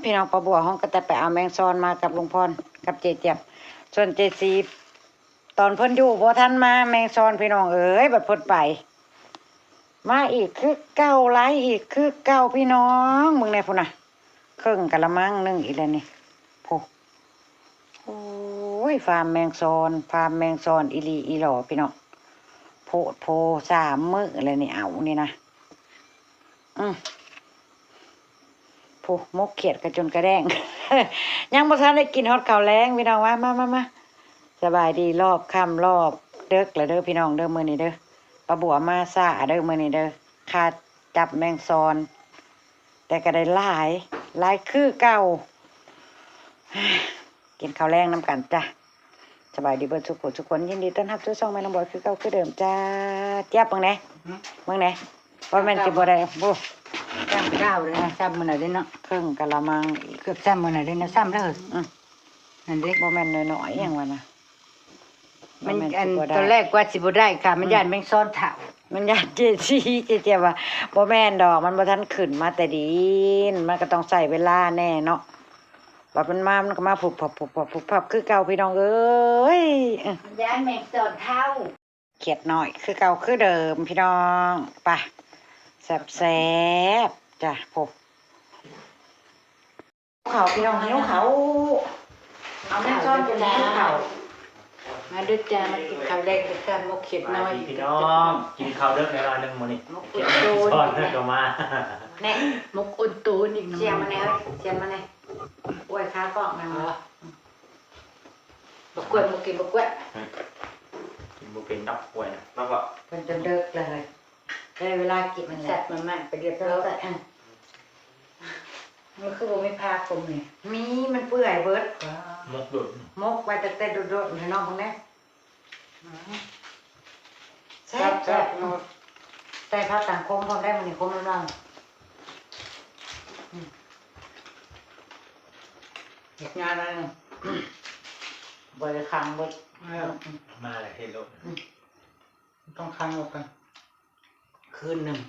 ພີ່ນ້ອງ ປ້າບົວຮ້ອງກະແຕໄປເອົາແມງຊອນມາກັບລຸງພອນກັບເຈຈຽບ. ສ່ວນເຈຊີ ຕອນເພິ່ນຢູ່ບໍ່ທັນມາແມງຊອນ ພີ່ນ້ອງເອີຍ, ບັດເພິ່ນໄປ ມາອີກຄືເກົ່າ, ຫຼາຍອີກຄືເກົ່າ ພີ່ນ້ອງ. ເບິ່ງແດ່ພຸ້ນນະ, ເຄິ່ງກະລະມັງໜຶ່ງອີກແລ້ວນີ້. ໂອ້ ໂອ້ຍ ຟາມແມງຊອນ, ຟາມແມງຊອນອີ່ຫຼີອີ່ຫຼໍ ພີ່ນ້ອງ. ໂພດໂພ ສາມມື້ແລ້ວນີ້ ເອົານີ້ນະ. ອື ຜູ້ ໝົກຂຽດກະຈົນກະແດ້ງ ຍັງບໍ່ທັນໄດ້ກິນຮອດເຂົ້າແລງ ພີ່ນ້ອງ. ມາ ມາ ມາ ມາ ສະບາຍດີ ຮອບຄ່ຳຮອບເດິກແລ້ວເດີ ພີ່ນ້ອງເດີ. ມື້ນີ້ເດີ ປ້າບົວມາຊ້າເດີ ມື້ນີ້ເດີ, ຄາຈັບແມງຊອນ ແຕ່ກະໄດ້ຫຼາຍ ຫຼາຍຄືເກົ່າ. ກິນເຂົ້າແລງນຳກັນຈ້າ. ສະບາຍດີເບິດທຸກຜູ້ທຸກຄົນ, ຍິນດີຕ້ອນຮັບສູ່ຊ່ອງແມ່ນ້ອງບອຍຄືເກົ່າຄືເດີມຈ້າ. ຈຽບເບິ່ງແດ່ ຫື ເບິ່ງແດ່ ວ່າແມ່ນຊິບໍ່ໄດ້ ໂອ້ ຈ້ຳເຈົ້າເລີຍນະ, ຊ້ຳມື້ໃດເດ້ເນາະ, ເຄິ່ງກະລະມັງອີກ ເກືອບຊ້ຳມື້ໃດເດ້ນະ, ຊ້ຳແລ້ວ ອື ນັ້ນເດ້. ບໍ່ແມ່ນນ້ອຍໆຫຍັງວ່ານະ, ມັນ ບໍ່ແມ່ນ ອັນ ຊິບໍ່ໄດ້ ຕອນແລກວ່າຊິບໍ່ໄດ້ຄ່ະ, ມັນ ອື ຢ້ານແມງຊອນເຖົ້າ, ມັນຢ້ານເຈຊີ ເຈຈຽບວ່າ ບໍ່ແມ່ນດອກ, ມັນບໍ່ທັນຂຶ້ນມາແຕ່ດິນ, ມັນກະຕ້ອງໃຊ້ເວລາແດ່ເນາະ. ບັດມັນມາ ມັນກະມາປຸບປັບ ປຸບປັບ ປຸບປັບ ຄືເກົ່າ ພີ່ນ້ອງເອີຍ. ຢ້ານແມງຊອນເຖົ້າ ຂຽດນ້ອຍ ຄືເກົ່າຄືເດີມ ພີ່ນ້ອງ. ໄປ ແຊບໆ ຈ້າ. ໂພ ເຂົ້າ ພີ່ນ້ອງ ຫິວເຂົ້າ, ເອົາແມງຊອນເປັນຫິວເຂົ້າ. ມາເດີຈ້າ ມາກິນເຂົ້າແລງເດີຈ້າ, ໝົກຂຽດນ້ອຍ ສະບາຍດີພີ່ນ້ອງ, ກິນເຂົ້າເດິກແນ່ນອນໜຶ່ງມື້ນີ້. ໝົກ ຂຽດນ້ອຍ ສອນກະມາ ແນ່ ໝົກອົນໂຕນອີກ. ສຽມມາແນ່ ສຽມມາແນ່. ອວຍຄາກ້ອງນຳ ເອີ ບັກກວດ ບໍ່ກິນບັກກວດ ກິນບໍ່ເປັນດອກກວດນະ. ແລ້ວກໍ ເພິ່ນຈົນເດິກແລ້ວເຮີ້ຍ, ໄດ້ເວລາກິນແລ້ວ. ແຊບມາກໆ ໄປລຽບຮ້ອຍ. ມັນຄືບໍ່ມີຜັກ ຄົມນີ້? ມີ, ມັນເປື່ອຍເບິດ. ໝົກດົນ ໝົກໄວ້ແຕ່ດົນໆ ໃຫ້ນ້ອງເບິ່ງແດ່. ອືມ ແຊບ ແຊບ ແຊບ. ໃສ່ຜັກກາດຂົມພ້ອມໄດ້ມື້ນີ້, ຂົມນຳລາວ. ອືມ ເຮັດງານນັ້ນ ບໍ່ໄດ້ຂັງເບິດ. ເອີ ມາແລ້ວເຮັດໂລດ. ອືມ ຕ້ອງຂັງອອກກ່ອນ ຄືນໜຶ່ງ.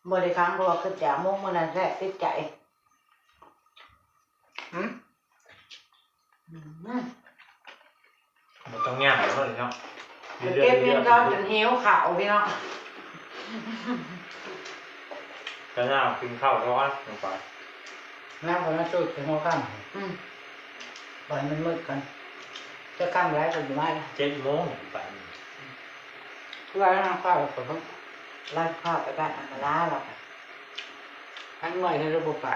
ບໍ່ໄດ້ຂັງ ເພາະວ່າຄິດຢາກໝົກມື້ນັ້ນແທ້ ຕິດໃຈ. ຫືມ ອືມ ບໍ່ຕ້ອງຍ່າງເນາະ ເນາະ. ໄປເກັບເງິນເຂົາຈົນຫິວເຂົ້າ ພີ່ນ້ອງ. ກະໜາວກິນເຂົ້າກ່ອນ ລົງໄປ ນ້ຳກໍມາສູດໃສ່ຫົວຄ່ຳ. ອືມ ປ່ອຍມັນມືດກ່ອນ, ຈະຄ່ຳຫຼາຍກໍຊິມາ. ເຈັດໂມງໄປ ຄືວ່າລາວພາໄປ ລາວພາໄປບ້ານອຳມາລາ ລາວກະ ຄັນເມື່ອຍແລ້ວບໍ່ໄປ.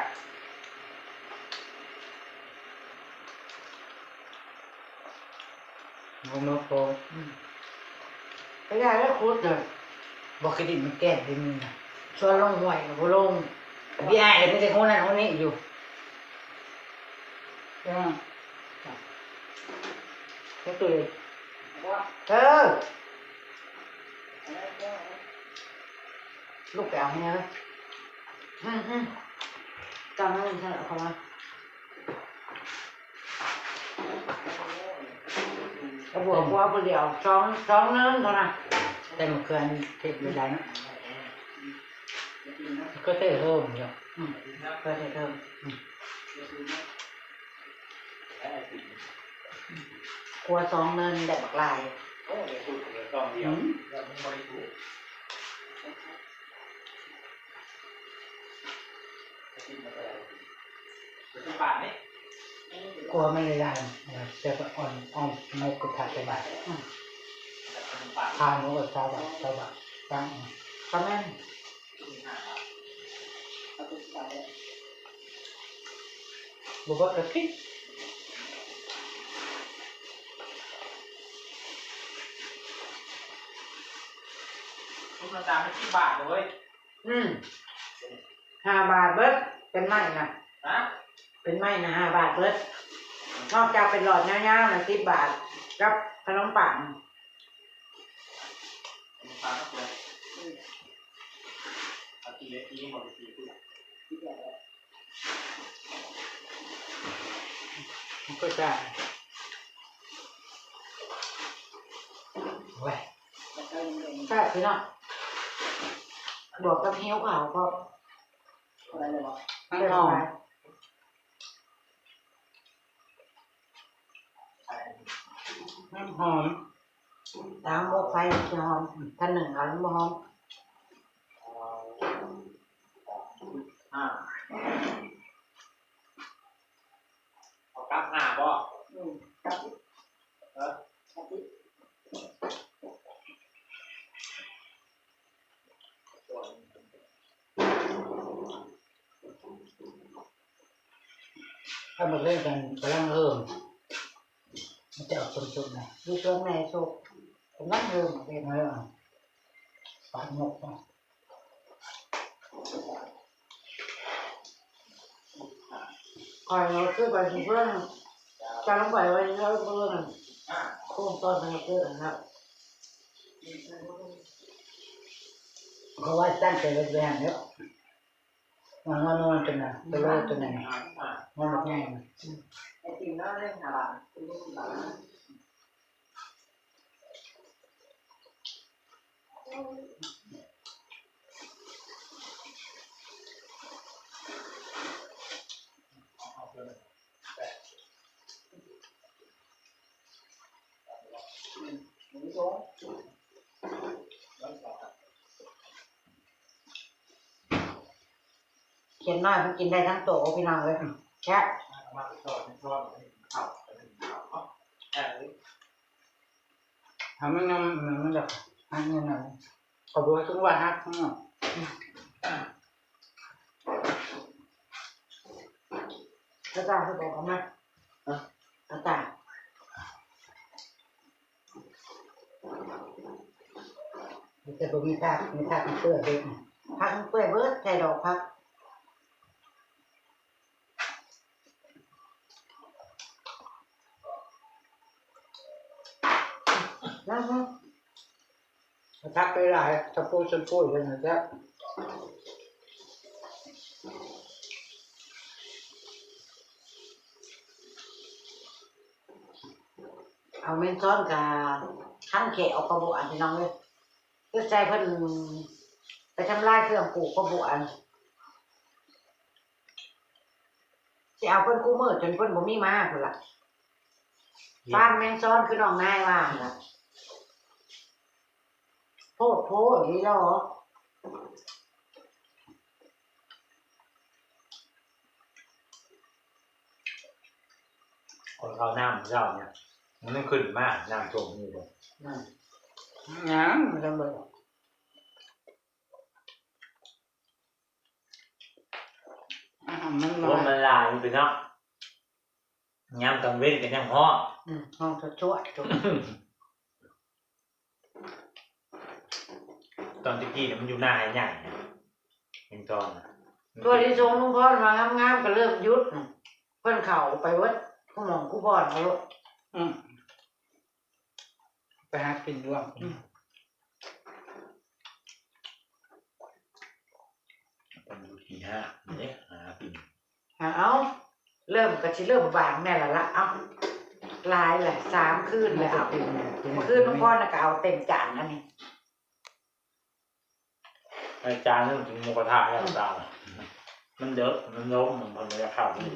ບໍ່ມາພໍ ອືມ ໄປໄດ້ແລ້ວ ຂຸດເດີ ບໍ່ຄືດິນມັນແກ່ນດິນນະ, ຊວນລົງຫ້ວຍກໍບໍ່ລົງ. ພີ່ອ້າຍກໍມີແຕ່ຄົນນັ້ນຄົນນີ້ຢູ່. ເອີ ລູກໄປເອົາໃຫ້ແນ່ເດີ. ອືມໆ ຕຳໃຫ້ມັນເຂົ້າມາ. ກະບວກຫົວຜູ້ດຽວ ສອງ ສອງເນີນເທົ່ານັ້ນ. ແຕ່ມະເຂືອເທດຢູ່ໃດເນາະ? ມະເຂືອເທດເພີ່ມຢູ່. ອືມ ມະເຂືອເທດເພີ່ມ. ອືມ ຄົວສອງເນີນໄດ້ບັກຫຼາຍ. ອືມ ກົວມັນຫຼາຍໆ ແຕ່ກໍອ່ອນ ອ່ອນໝົກກະທະໄປບາດ. ອືມ ຄ່າໝູກກໍຊາວບາດ ຊາວບາດ ຕັ້ງ ກໍແມ່ນ ບໍ່ເບິດກໍກິນ. ທຸກໜ້າຕາມັນສິບບາດເລີຍ. ອືມ ຫ້າບາດເບິດ ເປັນໄມ້ນະ. ຮະ? ເປັນໄມ້ນະ ຫ້າບາດເບິດ. ນອກຈາກເປັນຫຼອດຍາວໆນະ ສິບບາດ ກັບຂະໜົມປັງ. ຂະໜົມປັງກໍເປີດ ອືມ ເອົາກິນເລີຍ ກິນບໍ່ໄດ້ກິນ. ມັນກໍຈະ ໂອ້ຍ ແຊບ ພີ່ນ້ອງ ບວກກັບຫິວເຂົ້າກໍ ມັນຫອມ ມັນຫອມ ຕາມບໍ່ໄຟຈະຫອມ ຖ້າໜຶ້ງເອົາມັນບໍ່ຫອມ. ຫ້າ ເອົາກັບຫ້າບໍ່? ອືມ ກັບ ເອີ ກັບ ຖ້າມັນເລີຍກັນກຳລັງເລີ່ມ ມັນຈະອອກສົມໆນະ ຢູ່ສວນແມ່ໂຊກ ກຳລັງເລີ່ມເດ້ ເອີ ປາກນົກ ຂ້ອຍເອົາຄືໄປເພື່ອນ ຈະລົງໄປໄວ້ເລື່ອຍເບິ່ງ ໂຄ້ງຕອນເພິ່ນເກີດຫັ້ນນະ ເພາະວ່າຕັ້ງໃຈໄວ້ແລ້ວ ມັນງອນໆຕົວນັ້ນ ໂຕໂລຕົວນັ້ນ ງອນບັກໃຫຍ່. ຂຽນນ້ອຍມັນກິນໄດ້ທັງໂຕ ພີ່ນ້ອງເອີຍ ແຊບ. ຖ້າມັນຍັງ ມັນ ມັນຢາກຫັກແນວນັ້ນ ເຂົາບອກວ່າເຖິງວ່າຫັກເນາະ. ອາຈານເພິ່ນບອກເອົາມາ ຮະ ອາຈານ ແຕ່ບໍ່ມີຜັກ ມີຜັກມັນເປື່ອຍເບິດ ຜັກມັນເປື່ອຍເບິດ ໃສ່ດອກຜັກ. ຜັກຫຼາຍໆ ຊຳປູຊຳປູເຮັດໃຫ້ແຊບ. ເອົາແມງຊອນກະຄັນແຂ້ວເຂົາບໍ່ອັນ ພີ່ນ້ອງເອີຍ ຄືໃສ່ເພິ່ນໄປທຳລາຍເຄື່ອງປູກເຂົາບໍ່ອັນ. ຊິເອົາເພິ່ນຄູ່ມື້ຈົນເພິ່ນບໍ່ມີມາພຸ້ນລະ. ຟາມແມງຊອນຄືນ້ອງນາຍວ່າຫັ້ນລະ ໂພດໂພອີ່ຫຼີດອກ. ຄົນເຂົ້ານ້ຳເຈົ້ານີ້ ມັນຂຶ້ນມາ ນ້ຳຖ້ວມຢູ່ບໍ່? ອືມ ຍັງ ຍັງບໍ່ ອາຫານມັນ ລົມມັນຫຼາຍຢູ່ເນາະ ຍາມກາງເວັນກໍຍັງຮ້ອນ ອືມ ຮ້ອນຊວດໆ ຕອນແຕ່ກີ້ນະມັນຢູ່ໜ້າໃຫຍ່ນະ ແມງຊອນນະ ທົ່ວລິສົງລຸງພອນວ່າງາມໆ ກໍເລີ່ມຢຸດນະ ເພິ່ນເຂົ້າໄປເບິດ ຄູ່ໝ່ອງຄູ່ບ່ອນເຂົາໂລດ ອືມ. ໄປຫາກິນຢູ່ ອືມ ເປັນຢູ່ທີ່ຫ້າເດ້ ຫາກິນ ຫາເອົາ ເລີ່ມກໍຊິເລີ່ມຫວ່າງແນ່ລະລະ ເອົາ ຫຼາຍລະ ສາມຄືນລະ ເອົາ ຄືນນ້ອງພອນນະກໍເອົາເຕັມຈານອັນນີ້ ໃນຈານໜຶ່ງກິນໝູກະທະຢ່າງດຽວ ມັນເດິກ ມັນລົມ ມັນບໍ່ຢາກເຂົ້າ ອືມ.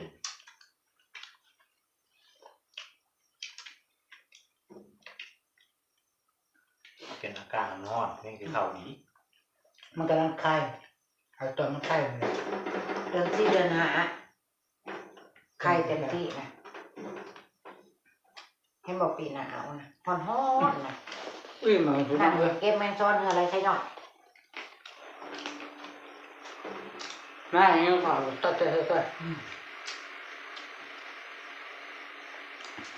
ເປັນອາກາດຮ້ອນ ເພິ່ນຊິເຂົ້າດີ ມັນກຳລັງໄຂ່ ເອົາຕອນມັນໄຂ່ ເດືອນສີ່ເດືອນຫ້າ ໄຂ່ເຕັມທີ່ນະ ເຫັນບໍ່ ປີໜ້າເອົານະ ຮ້ອນໆນະ ອີ່ມເອົາ ນັ້ນ ເກັບແມງຊອນເຮືອໄລໄຊນ້ອຍ. ມາຫຍັງເຂົາຕັດແຕ່ເຮັດໄປ ອືມ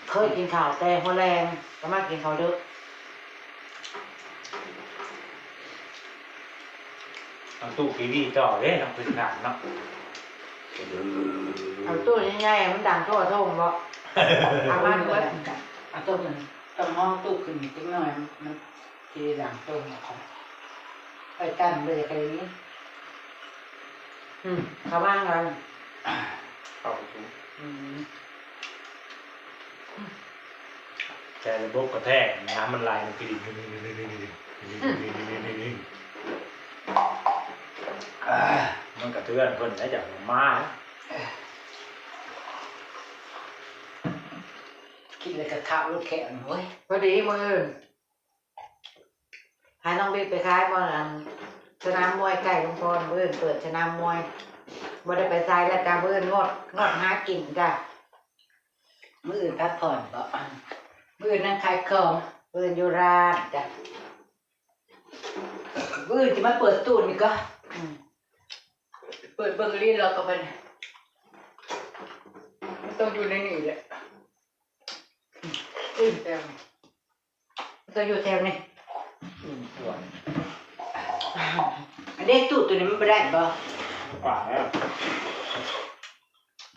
ເຄີຍກິນເຂົ້າແຕ່ຫົວແລງ ກໍມາກິນເຂົ້າເດິກ ເອົາຕູ້ກີວີຕໍ່ເດ້ ເນາະ ພື້ນຖານເນາະ ເອົາຕູ້ໃຫຍ່ໆ ມັນດັງທົ່ວທົ່ງເບາະ ເອົາມາເບິດ ເອົາຕູ້ ຕ້ອງຮ້ອງຕູ້ຂຶ້ນຈັກໜ້ອຍ ມັນ ທີ່ຫຼັງຕົ້ນນະ ໄປກັນເລີຍ ໄປນີ້ ອືມ ເຂົ້າມາກັນ ເຂົ້າປະຕູ ອືມ ແຕ່ລະບົບກະແທກ ນ້ຳມັນໄຫຼ ມັນກະດິ້ນ ອືມ ມັນກະ ເຮືອນເພິ່ນນະ ຢາກມາ ກິນແລ້ວກໍຄາວລົດແຂວເວີຍ. ພໍດີມື້ອື່ນພານ້ອງບິກໄປຂາຍບ່ອນ ອັນ ສະໜາມມວຍໃກ້ລຸງພອນ, ມື້ອື່ນເປີດສະໜາມມວຍ. ບໍ່ໄດ້ໄປໃສແລ້ວຈ້າ ມື້ອື່ນງົດ ງົດຫາກິນຈ້າ. ມື້ອື່ນພັກຜ່ອນບໍ? ມື້ອື່ນນັ່ງຂາຍຂອງ, ມື້ອື່ນຢູ່ຮ້ານຈ້າ. ມື້ອື່ນຊິມາເປີດຕູ້ນີ້ກໍ ອືມ ເປີດເບິ່ງລີລອກກັບມັນ ມັນຕ້ອງຢູ່ໃນນີ້ແຫຼະ. ອືມ ຕື່ນແລ້ວ ມັນຕ້ອງຢູ່ແຖວນີ້. ອືມ ອັນເດ້ ຕູ້ໂຕນີ້ມັນບໍ່ໄດ້ບໍ? ປາກແລ້ວ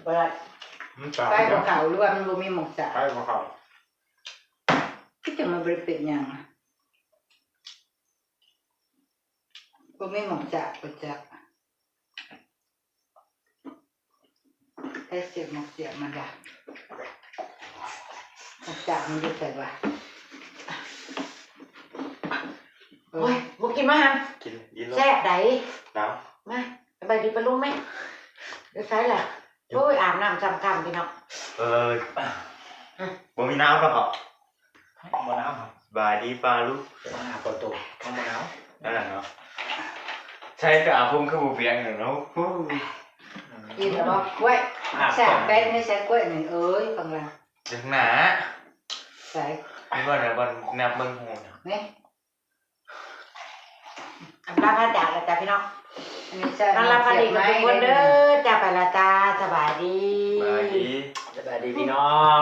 ບໍ່ໄດ້. ມັນຕາຍ ໄຟບໍ່ເຂົ້າ ຫຼືວ່າມັນບໍ່ມີໝ່ອງສາກ? ໄຟບໍ່ເຂົ້າ. ຄືຈັ່ງມັນບໍ່ໄດ້ເປັນຫຍັງ ບໍ່ມີໝ່ອງສາກບໍ່ຈັກ. ໃຜເສຍບໝາກສຽບມັນລະ? ໝາກສາກມັນຢູ່ໃສວະ? ໂອ້ຍ ບໍ່ກິນມາຫັ້ນ ກິນ ກິນໂລດ ແຊບໃດ໋. ໜາວ ມາ ສະບາຍດີປ້າລຸງແມ່. ຢູ່ໃສລະ? ໂອ້ຍ ອາບນ້ຳຊ່ຳຄ່ຳພີ່ນ້ອງ. ເອີ ບໍ່ມີນ້ຳແລ້ວເນາະ. ບໍ່ໜາວ. ສະບາຍດີປ້າລຸງ. ມາຫາປະຕູ ມັນບໍ່ໜາວ ນັ້ນແຫຼະເນາະ. ໃສ່ກະອາພົງຄືບໍ່ປຽກເນາະ. ກິນແລ້ວບໍ່? ກ້ວຍ ສາກແປ້ງນີ້ໃສ່ກ້ວຍນີ້ ເອີຍ ຝັ່ງຫຼັງ ຂ້າງໜ້າ. ໃສ່ ນີ້ບໍ່ນະ ບໍ່ນັບເບິ່ງຫູນະ ນີ້. ອຳລາພາຈາກແລ້ວຈ້າພີ່ນ້ອງ. ອັນນີ້ ອຳລາພາດີກັບທຸກຄົນເດີຈ້າ. ໄປລະຈ້າ ສະບາຍດີ ສະບາຍດີ ສະບາຍດີພີ່ນ້ອງ.